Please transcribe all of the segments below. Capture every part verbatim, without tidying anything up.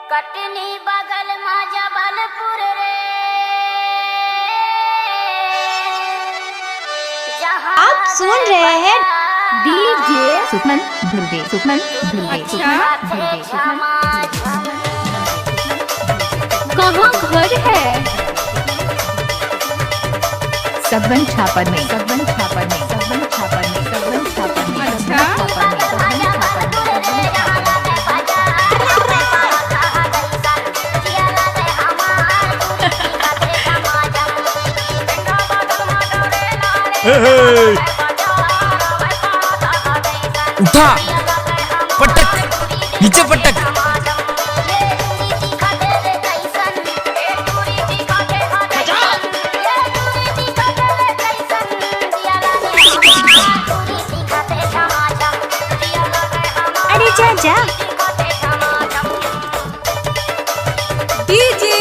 कटनी बगल मा जबलपुर रे। जहाँ आप सुन रहे हैं डीजे सुमन ध्रुवे, सुमन ध्रुवे, अच्छा। सुमन ध्रुवे, सुमन ध्रुवे। कहाँ घर है? सदवन छापर में, सदवन छापर में, सदवन छापर में, सदवन छापर में, अच्छा। सदवन छापर में, सदवन छापर में, सदवन छापर में। हे, हे। उठा, पटक, नीचे पटक। अरे जा, जा। डीजे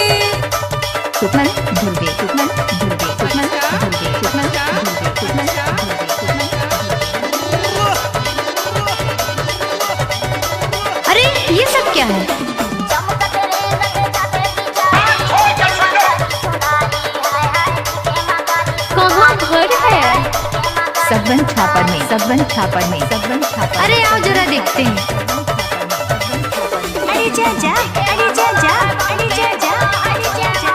सुमन ध्रुवे, सुमन ध्रुवे, सुमन ध्रुवे, सुमन ध्रुवे, सुमन ध्रुवे, सुमन ध्रुवे। अरे, ये सब क्या है? कहाँ घर है? सदवन छापर में, सदवन छापर में, सदवन छापर में। अरे, आओ जरा देखते हैं। अरे जा, जा, अरे जा, जा, अरे जा, जा, अरे जा, जा।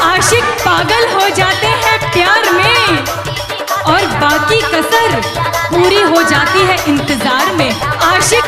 आशिक पागल हो जाते हैं प्यार में और बाकी कसर पूरी हो जाती है इंतजार में। आशिक